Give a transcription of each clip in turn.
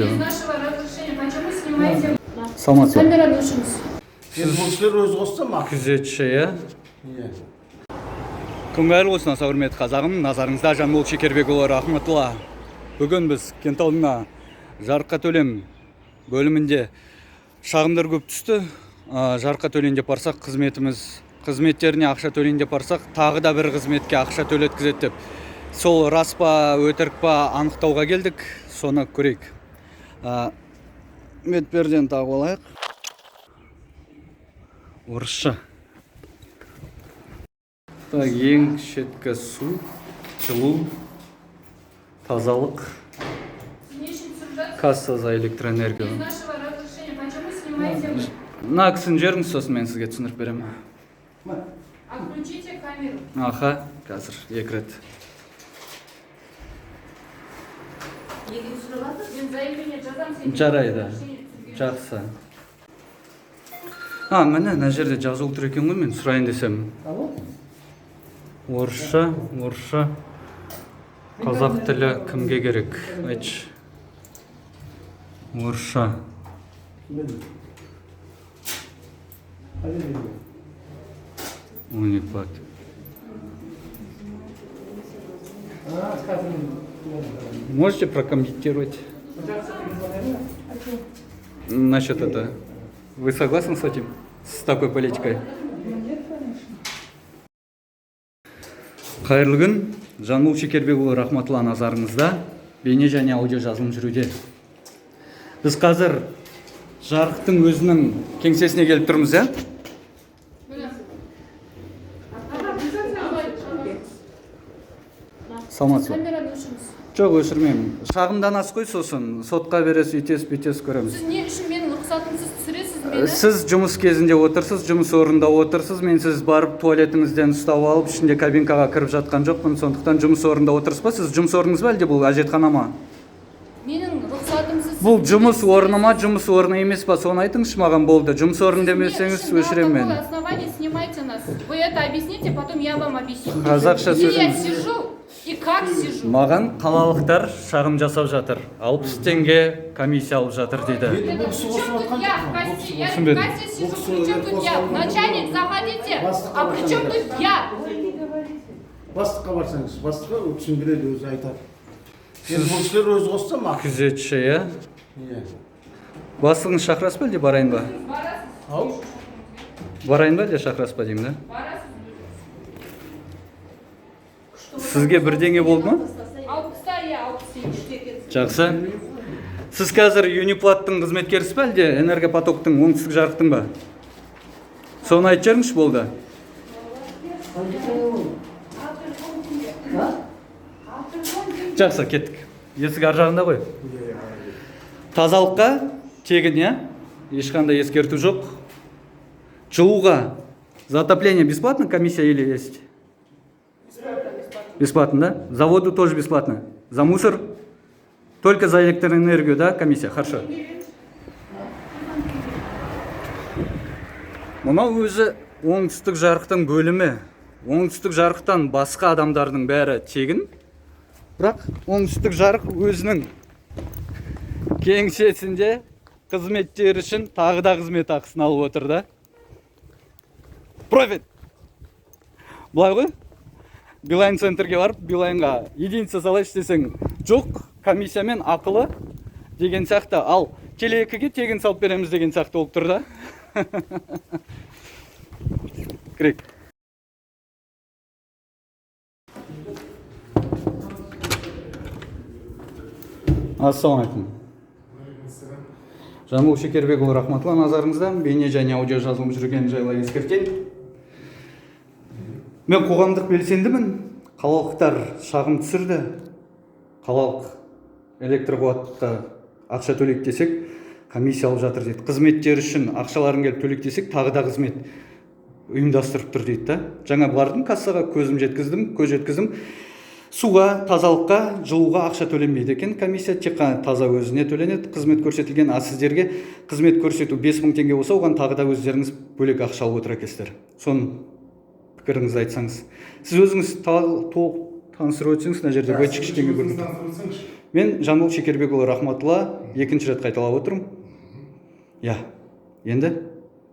Без нашего разрешения почему снимаете? Саламатсыз ба? Камераны өшіріңіз. Енді бұл кісілер өзі қосса ма? Күзетші, иә? Иә. Күн қайырлы болсын, аса құрметті қазағым. Назарыңызда Жанбол Шекербекұлы Рахматулла. Бүгін біз Кентаудың жарыққа төлем бөлімінде шағымдар көп түсті. Жарыққа төлейін деп барсақ, қызметтеріне ақша төлейін деп барсақ, тағы да бір қызметке ақша төлеткізеді деп. Сол рас па, өтірік па анықтауға келдік. Соны көрейік. Бетпердені тағып алайық. Орысша. Так, ең шеткі су, жылу, тазалық, Сіз не үшін түсіріп жатсыз? Касса за электроэнергию. Без нашего разрешения почему снимаете? Мына кісіні жіберіңіз, сосын мен сізге түсіндіріп беремін. Отключите камеру. Аха, қазір екі рет. Мен заявление жазамын сен. Жарайды. Жақсы. А, міне, мына жерде жазулы тұр екен ғой, мен сұрайын десем. Орысша, орысша. Қазақ тілі кімге керек? Айтшы. Орысша. Униплат. Можете прокомментировать? Насчет это. Вы согласны с этим? С такой политикой? Қайырлы күн. Жанбол Шекербекұлы Рахматулла назарыңызда. Бейне және аудио жазылым жүруде. Біз қазір жарықтың өзінің кеңсесіне келіп тұрмыз, иә? Міне. Саламатсыз ба? Камераны өшіріңіз. Жоқ, өшірмеймін. Шағымданасыз ғой сосын. Сотқа бересіз, үйтесіз, бүйтесіз, көреміз. Сіз не үшін менің рұқсатымсыз түсіресіз мені? Сіз жұмыс кезінде отырсыз, жұмыс орнында отырсыз. Мен сіз барып туалетіңізден ұстап алып, ішінде кабинкаға кіріп жатқан жоқпын. Сондықтан жұмыс орнында отырсыз ба? Сіз жұмыс орныңыз ба, әлде бұл әжетхана ма? Менің рұқсатымсыз. Бұл жұмыс орны ма, жұмыс орны емес па? Соны айтыңызшы маған, болды. Жұмыс орны демесеңіз, өшіремін мен. На какое основании снимаете нас? Вы это объясните, потом я вам объясню. Қазақша Где я сөзім. сижу и как сижу? Маған қалалықтар шағым жасап жатыр. 60 теңге комиссия алып жатыр дейді. Енді бұл кісі Причем қосып тут жатқан я жоқ в қой. Бұл кассе? кісі Я в Түсінбедім. кассе сижу, Бұл кісі при чем тут я? қосып Начальник, заходите. Бастыққа А при чем барсаңыз. тут я? Бастыққа барсаңыз, бастыққа ол түсіндіреді, өзі айтады. Енді бұл кісілер өзі қосса ма? Күзетші, иә? Иә. Бастығыңыз шақырасыз ба, әлде барайын ба? Барасыз, Ау? Барайын ба, әлде шақырасыз ба деймін да? барасыз. Сізге бірдеңе болды ма? 60-та, иә, 68. Жақсы. Сіз қазір Юниплаттың қызметкерісіз бе, әлде Энергопотоктың, оңтүстік жарықтың ба? Соны айтып жіберіңізші, болды. Жақсы, кеттік. Есік ар жағында ғой. Тазалыққа тегін, иә? Ешқандай ескерту жоқ. Жылуға за отопление бесплатно комиссия или есть? Бесплатно, да? За воду тоже бесплатно. За мусор? Только за электроэнергию, да, комиссия? Хорошо. Мынау өзі оңтүстік жарықтың бөлімі. Оңтүстік жарықтан басқа адамдардың бәрі тегін. Бірақ оңтүстік жарық өзінің кеңсесінде қызметтері үшін тағы да қызмет ақысын алып отыр да. Профит. Былай ғой. Билайн центрге барып, Билайнға единица салайыншы десең, жоқ, комиссиямен ақылы деген сияқты. Ал Теле 2-ге тегін салып береміз деген сияқты болып тұр да. Кірейік. Ассалаумағалейкум. Жанбол Шекербекұлы Рахматулла назарыңызда. Бейне және аудио жазылым жүргені жайлы ескертейін. Мен қоғамдық белсендімін. Қалалықтар шағым түсірді. Қалалық электр қуатқа ақша төлейік десек, комиссия алып жатыр дейді. Қызметтер үшін ақшаларын келіп төлейік десек, тағы да қызмет ұйымдастырып тұр дейді да. Жаңа бардым кассаға, көзім жеткіздім, көз жеткіздім. Суға, тазалыққа, жылуға ақша төленбейді екен комиссия, тек қана таза өзіне төленеді қызмет көрсетілген. А сіздерге қызмет көрсету 5000 теңге болса, оған тағы да өздеріңіз бөлек ақша алып отыр екенсіздер. Соны пікіріңізді айтсаңыз. Сіз өзіңіз толық таныстырып өтсеңіз, мына жерде бәтшік ештеңе көрініп тұр. Мен Жанбол Шекербекұлы Рахматулла, Екінші рет қайталап отырмын, иә. Енді?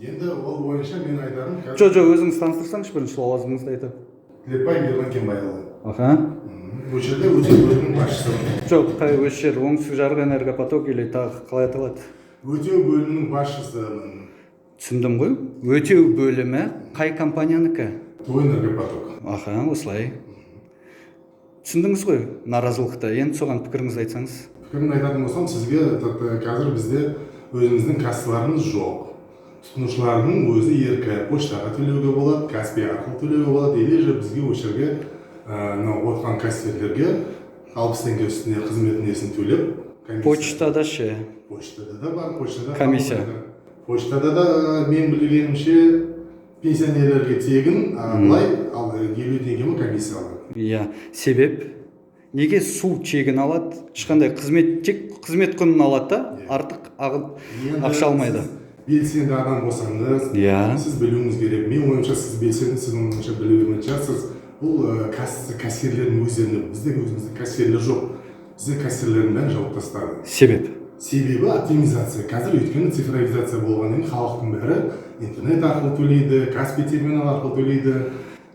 Енді ол бойынша мен айтарым қазір. Жоқ, өзіңіз таныстырсаңызшы бірінші, лауазымыңызды айтып. Тілепбай Ерлан Кенбайұлы. Осы жерде өтеу бөлімінің басшысы. Жоқ, қай осы жер, Оңтүстік Жарық Энергопоток или тағы қалай аталады? Өтеу бөлімінің басшысымын. Түсіндім ғой. Өтеу бөлімі қай компаниянікі? ТОО «Энергопоток». Аха, осылай. Түсіндіңіз ғой наразылықты. Енді соған пікіріңізді айтсаңыз. Пікірімді айтатын болсам сізге, қазір бізде өзіміздің кассаларымыз жоқ. Тұтынушылардың өзі еркі: почтаға төлеуге болады, Каспи арқылы төлеуге болады или же бізге осы жерге, мынау отырған кассирлерге 60 теңге үстіне қызмет несін төлеп, комиссия. Почтада ше? Почтада да бар, почтада. Комиссия. Почтада да, мен білгенімше, пенсионерлерге тегін, а былай ал 50 теңге ма комиссия алады. Иә, себеп неге? Су тегін алады, ешқандай қызмет, тек қызмет құнын алады да, артық Енді ақша алмайды. Сіз белсенді адам болсаңыз, сіз білуіңіз керек. Менің ойымша, сіз белсенді, сіздің ойыңызша білуіңіз шығарсыз. Бұл кассирлердің өздеріне. Бізде өзімізде кассирлер жоқ, бізде кассирлердің бәрін жауып тастады. Себеп? Себебі оптимизация қазір, өйткені цифровизация болғаннан кейін халықтың бәрі интернет арқылы төлейді, Каспи терминал арқылы төлейді.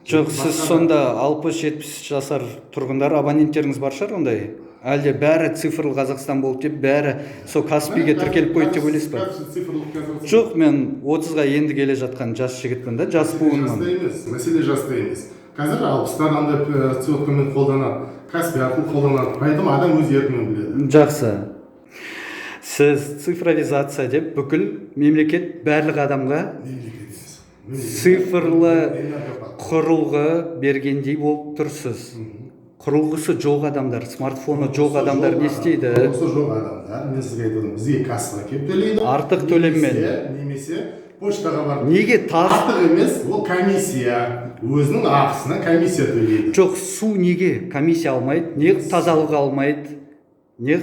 Жоқ, сіз сонда 60-70 жасар тұрғындар, абоненттеріңіз бар шығар ондай. Әлде бәрі цифрлы Қазақстан болды деп, бәрі сол Каспиге тіркеліп қойды деп ойлайсыз ба? Қазір цифрлық Қазақстан. Жоқ, мен 30-ға енді келе жатқан жас жігітпін да, жас Жаста буынмын. емес, мәселе жаста емес. Қазір 60-та адамдар соткамен қолданады, Каспи арқылы қолданады, поэтому адам өз еркімен біледі. Жақсы, сіз цифровизация деп бүкіл мемлекет барлық адамға Мемлекет емес. Мемлекет. цифрлы Энергопоток. құрылғы бергендей болып тұрсыз. Құрылғысы жоқ адамдар, смартфоны жоқ адамдар не істейді? Құрылғысы жоқ адамдар, мен сізге айтып отырмын, бізге кассаға келіп төлейді. Артық төлеммен. Немесе почтаға барып. Неге тағы? Артық емес, ол комиссия, өзінің ақысына комиссия төлейді. Жоқ, су неге комиссия алмайды, не тазалық алмайды, не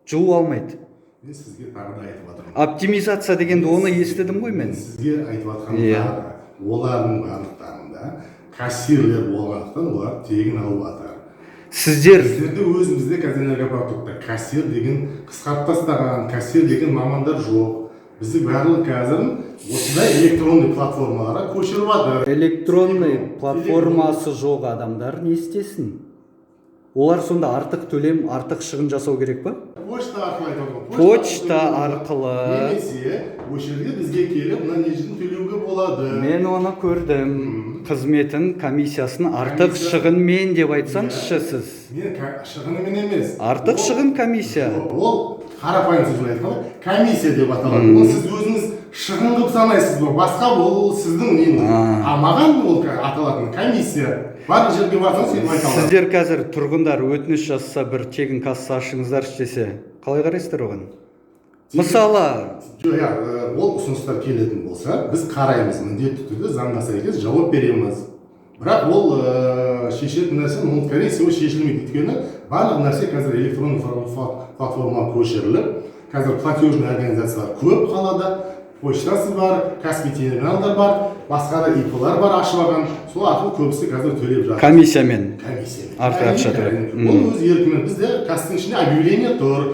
жылу алмайды? Мен сізге тағы да айтып жатырмын. Оптимизация дегенді, оны естідім ғой мен. Сізге айтып жатқаным, тағы да, олардың барлықтарында кассирлер болғандықтан, олар тегін алып жатыр. Сіздер Біздерде, өзімізде қазір Энергопотокта кассир деген қысқартып тастаған, кассир деген мамандар жоқ. Бізде барлығы қазір осындай электронный платформаларға көшіріп жатыр. Электронный платформасы жоқ адамдар не істесін? Олар сонда артық төлем, артық шығын жасау керек па? Почта арқылы айтып отырмын. Почта арқылы арқылы. Немесе осы жерге, бізге келіп, мына не жерден төлеуге болады. Мен оны көрдім, қызметін, комиссиясын артық шығынмен деп айтсаңызшы сіз. Мен шығынымен емес. Артық шығын, комиссия. Ол қарапайым сөзбен айтқанда, комиссия деп аталады. Ол сіз өзіңіз шығын қылып санайсыз ба, басқа, ол сіздің неңіз. А маған ол аталатын комиссия. Барлық жерге барсаңыз, сөйтіп айта алады. Сіздер қазір тұрғындар өтініш жазса, бір тегін касса ашыңыздаршы десе, қалай қарайсыздар оған, мысалы? Жоқ, иә, ол ұсыныстар келетін болса, біз қараймыз, міндетті түрде заңға сәйкес жауап береміз. Бірақ ол шешетін нәрсе, ол, скорее всего, шешілмейді, өйткені барлық нәрсе қазір электронный платформаға көшіріліп, қазір платежный организациялар көп қалада: почтасы бар, Каспи терминалдар бар, басқа да ИП-лар бар ашып алған. Сол арқылы көбісі қазір төлеп жатыр. Комиссиямен. Комиссиямен. Артық ақша Әрине, төлеп. әрине. Ол өз еркімен. Бізде кассаның ішінде объявление тұр,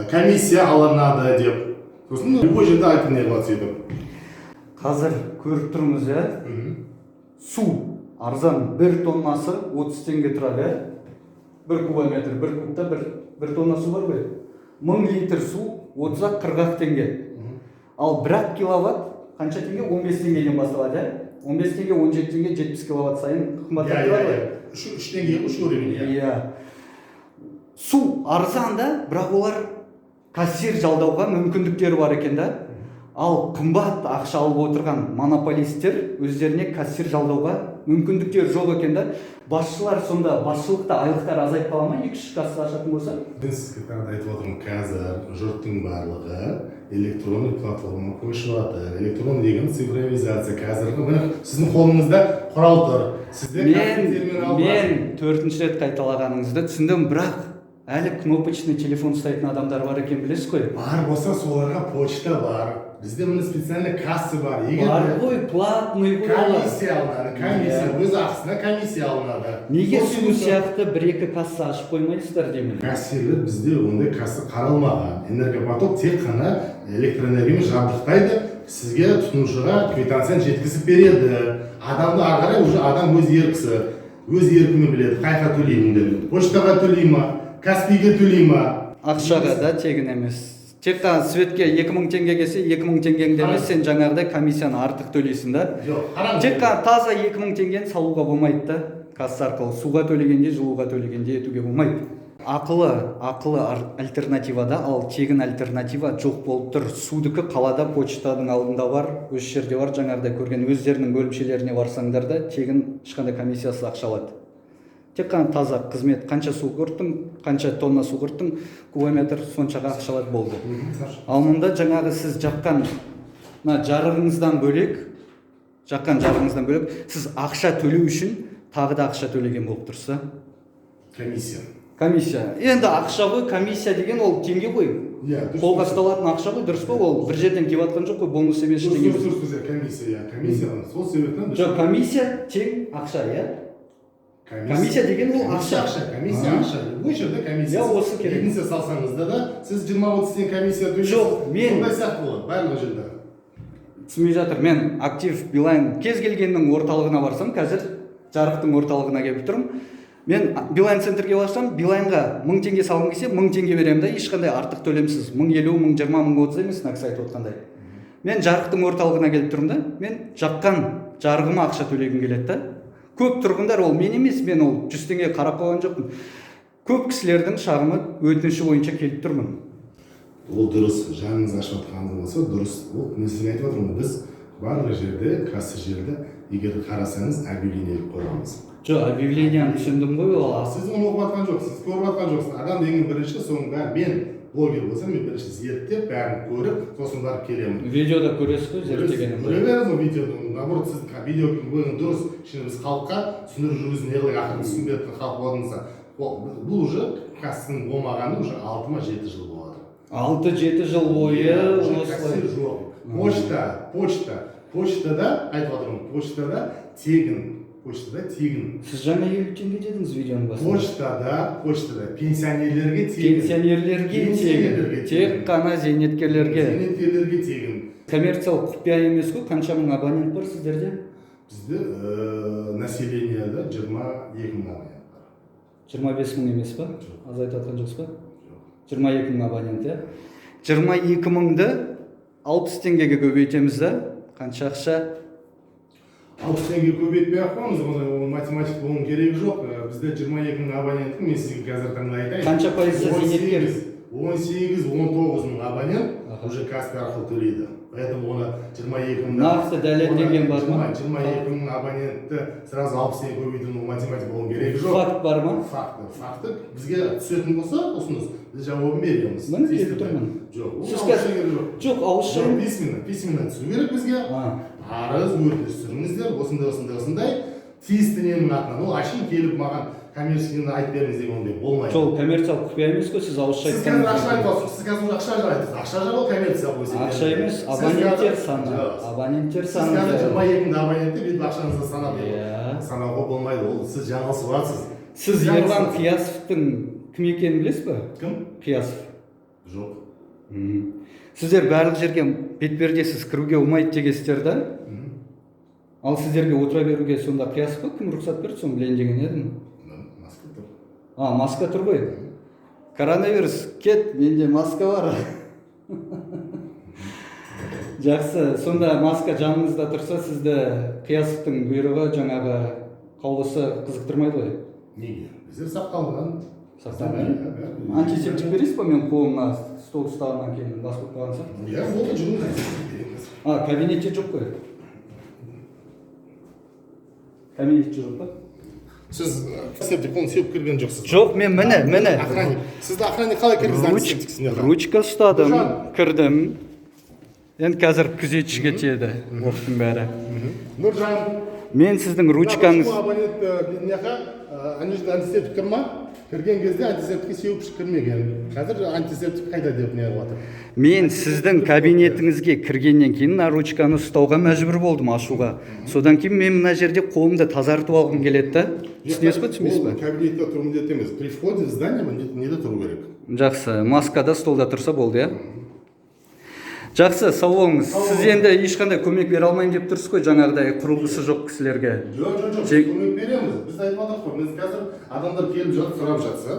комиссия алынады деп. Сосын любой жерде айтып не қылады сөйтіп. Қазір көріп тұрмыз, иә, су арзан, бір тоннасы 30 теңге тұрады, иә. 1 кубометр, 1 кубта бір тонна су бар ғой, 1000 литр су 30-ақ, 40-ақ теңге. Ал 1-ақ киловатт қанша теңге? 15 теңгеден басталады, иә, 15 теңге, 17 теңге, 70 киловатт сайын қымбаттап тұрады ғой. 3 теңге, үш уровень, иә. Иә, су арзан да, бірақ олар кассир жалдауға мүмкіндіктері бар екен да. Ал қымбат ақша алып отырған монополисттер өздеріне кассир жалдауға мүмкіндіктері жоқ екен да. Басшылар сонда, басшылықта айлықтар азайып қала ма, екі үш касса ашатын болса? Мен сізге тағы да айтып отырмын, қазір жұрттың барлығы электронный платформаға көшіп жатыр. Электрон деген цифровизация. Қазіргі, міне, сіздің қолыңызда құрал тұр, сізде Мен Каспи терминал бар. Мен төртінші рет қайталағаныңызды түсіндім, бірақ Әлі кнопочный телефон ұстайтын адамдар бар екен, білесіз ғой. Бар болса, соларға почта бар, бізде міне специальный касса бар. Егер Бар ғой, платный ғой олар. Комиссия алынады, комиссия, өз ақысына комиссия алынады. Неге Сол су себепті- сияқты бір екі касса ашып қоймайсыздар деймін. Кассирлер бізде ондай касса қаралмаған. Энергопоток тек қана электроэнергиямен жабдықтайды, сізге, тұтынушыға, квитанцияны жеткізіп береді. Адамды ары қарай уже адам өз еркісі, өз еркімен біледі қай жаққа төлеймін деп: почтаға төлей ма, Каспийге төлей ма. Ақшаға да тегін емес. Тек қана светке 2000 теңге келсе, 2000 теңгеңді емес, сен жаңағыдай комиссияны артық төлейсің да. Жоқ, қараңыз. Тек қана таза 2000 теңгені салуға болмайды да касса арқылы, суға төлегенде, жылуға төлегенде етуге болмайды. Ақылы альтернативада, ал тегін альтернатива жоқ болып тұр. Судікі қалада почтаның алдында бар, осы жерде бар, жаңағыдай көрген өздерінің бөлімшелеріне барсаңдар да, тегін, ешқандай комиссиясыз ақша алады. Тек қана таза қызмет: қанша су құрттың, қанша тонна су құрттың, кубометр, соншаға ақша алады, болды. Ал мұнда жаңағы сіз жаққан мына жарығыңыздан бөлек, жаққан жарығыңыздан бөлек, сіз ақша төлеу үшін тағы да ақша төлеген болып тұрсыз да. Комиссия. Комиссия енді ақша ғой, комиссия деген ол теңге ғой. Иә, дұрыс. Қолға ұсталатын ақша ғой, дұрыс па? Ол бір жерден келіп жатқан жоқ қой, бонус емес, Дұрыс. ештеңе Дұрыс. емес. Дұрыс, дұрыс, комиссия, иә, комиссия. Сол себептен Жоқ, комиссия тең ақша, иә. Комиссия деген ол Комиссия. ақша. Ақша, комиссия. Ақша, любой жерде комиссия. Иә, осы керек. Единица салсаңыз да, сіз 20-30 теңге комиссия төлейсіз. Жоқ, мен- Сондай сияқты болады барлық жерде. Түсінбей жатыр. Мен Актив, Билайн, кез келгеннің орталығына барсам, қазір жарықтың орталығына келіп тұрмын, мен Билайн центрге барсам, Билайнға 1000 теңге салғым келсе, 1000 теңге беремін да, ешқандай артық төлемсіз, 1050, 1020, 1030 емес, мына кісі айтып отқандай. Мен жарықтың орталығына келіп тұрмын да, мен жаққан жарығыма ақша төлегім келеді да. Көп тұрғындар, ол мен емес, мен ол 100 теңге қарап қойған жоқпын, көп кісілердің шағымы, өтініші бойынша келіп тұрмын. Ол дұрыс, жаныңыз ашып жатқаны болса, дұрыс. Ол мен сізге айтып жатырмын ғой, біз барлық жерде, касса жерде, егер қарасаңыз, объявление іліп қойғанбыз. Жоқ, объявлениені түсіндім ғой, ол Сіз оны оқып жатқан жоқсыз, көріп жатқан жоқсыз. Адам ең бірінші соның бәрін, мен блогер болсам, мен бірінші зерттеп, бәрін көріп, сосын барып келемін. Видеода көресіз ғой зерттегенімді. Көре беріңіз ол видеоны. Наоборот, сіз видео көрген дұрыс. Кішкене біз халыққа түсіндіру жүргізу, не қылайық, ақыры түсінбей жатқан халық болатын болса. Бұл уже кассаның болмағаны уже 6 ма 7 жыл болады. 6-7 жыл бойы Уже осылай. Кассир жоқ. Почтада айтып жатырмын, почтада тегін, почтада тегін. Сіз жаңа 50 теңге дедіңіз видеоның басында. Почтада пенсионерлерге тегін. Пенсионерлерге тегін. Пенсионерлерге Тек тегін. қана зейнеткерлерге. Зейнеткерлерге тегін. Коммерциялық құпия емес қой, қанша мың абонент бар сіздерде? Бізде населениеда 22 мың абонент бар. 25 мың емес па? Жоқ. Азайтып жатқан жоқсыз ба? Жоқ. 22 мың абонент, иә. 22 мыңды 60 теңгеге көбейтеміз да, қанша ақша? 60 теңге көбейтпей ақ қойыңыз оны, ол математик болуының керегі жоқ. Бізде 22 мың абоненттің, мен сізге қазір таңда айтайын, Қанша пайызы зейнеткер? 18-19 мың абонент уже Каспи арқылы төлейді, поэтому оны 22 мың Нақты дәлелденген бар ма? 22 мың абонентті сразу 60 теңге көбейтудің, ол математик болуының керегі жоқ. Факт бар ма? Факті бізге түсетін болса ұсыныс, біз жауабын береміз. Міне, келіп Тиісті. тұрмын. Жоқ, ол Сіз ауызша қазір- керегі жоқ. Жоқ, ауызша. Жоқ, письменно түсу керек бізге. Арыз, өтініш түсіріңіздер, осындай, осындай, осындай, тиісті ненің атынан. Ол әшейін келіп, маған коммерческийні айтып беріңіз деген ондай болмайды. Жоқ, коммерциялық құпия емес қой, сіз ауызша Сіз қазір ақша айтқаныңыз. айтып жатсыз, сіз қазір уже ақша жайлы айтасыз. Ақша жайлы ол коммерция ғой есептелінеді. Ақша емес, Сіз абоненттер қазір- саны. Жоқ. Абоненттер Сіз саны. қазір 22 мың абонентті бүйтіп ақшаңызды санап Иә. санауға болмайды, ол сіз жаңылысып жатсыз. Сіз Жаңылысып Ерлан жатсыз. Қиясовтың кім екенін білесіз ба? Кім? Қиясов. Жоқ. Сіздер барлық жерге бетпердесіз кіруге болмайды дегенсіздер да. Ал сіздерге отыра беруге сонда Қиясов па, кім рұқсат берді, соны білейін деген едім. Маска тұр. А, маска тұр ғой. Коронавирус кет, менде маска бар. Жақсы, сонда маска жаныңызда тұрса, сізді Қиясовтың бұйрығы, жаңағы қаулысы қызықтырмайды ғой? Неге? Біздер сақталған. Сақталған? Иә, бәрі. Антисептик бересіз ба? Мен қолыма стол ұстағаннан кейін бас болып қалған сияқты. Иә, болды, жүріңіз, антисептик береміз. А, кабинетте жоқ қой. Кабинетте жоқ па? Сіз антисептик қолын сеуіп кірген жоқсыз. Жоқ, мен міне. Охранник. Сізді охранник қалай кіргізді антисептиксіз? Ручка ұстадым, Нұржан. кірдім. Енді қазір күзетшіге тиеді оқтың бәрі. Нұржан. Мен сіздің ручкаңыз Мына абонент мына жаққа, ана жерде антисептик тұр ма? Кірген кезде антисептикке сеуіп кірмеген. Қазір антисептик қайда деп не қылып жатыр. Мен сіздің кабинетіңізге кіргеннен кейін мына ручканы ұстауға мәжбүр болдым, ашуға. Содан кейін мен мына жерде қолымды тазартып алғым келеді да. Түсінесіз ба, түсінбейсіз Ол ба? кабинетте тұру міндетті емес. При входе в здание міндетті неде тұру керек. Жақсы, маскада столда тұрса болды, иә. Жақсы, сау болыңыз. Сіз енді ешқандай көмек бере алмаймын деп тұрсыз ғой жаңағыдай құрылғысы жоқ кісілерге. Жоқ, көмек береміз. Біз айтып жатырмық қой, біз қазір адамдар келіп жатып сұрап жатса,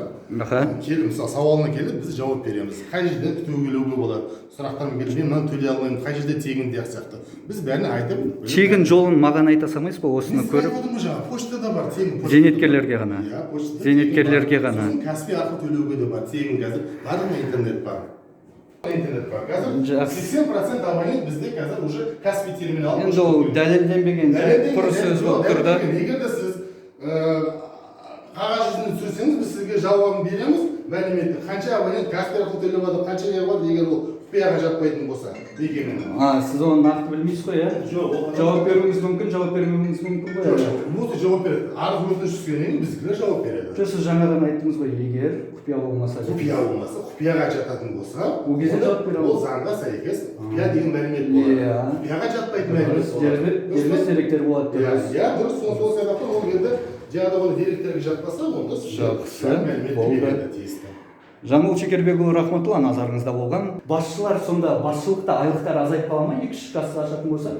келіп, мысалы, сауалына келіп, біз жауап береміз. Қай жерде күтуге келуге болады, сұрақтармен келіп, мен мынаны төлей алмаймын, қай жерде тегін деген сияқты. Біз бәрін айтып Тегін жолын маған айта салмайсыз ба, осыны Мен сізге көріп? айтып отырмын ғой жаңа, почтада бар тегін, почтада. Зейнеткерлерге ғана. Иә, почтада Зейнеткерлерге тегін бар. ғана. Сосын Каспи арқылы төлеуге де бар тегін. Қазір барлығына интернет бар, интернет бар қазір. Жақсы. 80% абонент бізде қазір уже Каспи терминалы. Енді ол дәлелденбеген Дәлелденген, құр сөз болып тұр да. Дәлелденген. Егер де сіз қағаз жүзінде түсірсеңіз, біз сізге жауабын береміз, мәліметті, қанша абонент Каспи арқылы төлеп жатыр, қанша не бар, егер ол құпияға жатпайтын болса мекеменің. А, сіз оны нақты білмейсіз ғой, иә? Жоқ, ол Жауап беруіңіз мүмкін, жауап бермеуіңіз мүмкін ғой. Жоқ, Иә? жоқ, жауап береді. Арыз, өтініш түскеннен кейін біздікілер жауап береді. Жоқ, сіз жаңа ғана айттыңыз ғой, егер құпия болмаса деп. Құпия болмаса, құпияға жататын болса, Ол кезде онда жауап бере ол алады. заңға сәйкес құпия деген мәлімет болады. Құпияға жатпайтын мәлімет Дұрыс, болады. Дұрыс дербес па? деректер болады Иә, деп. иә, дұрыс, сол себепті ол енді жаңағыдай оны деректерге жатпаса, онда сізге Жақсы, мәлімет болды. береді тиісті. Жамбыл Шекербекұлы Рахматулла, назарыңызда болған. Басшылар сонда, басшылықта айлықтар азайып қала ма, екі үш касса ашатын болса?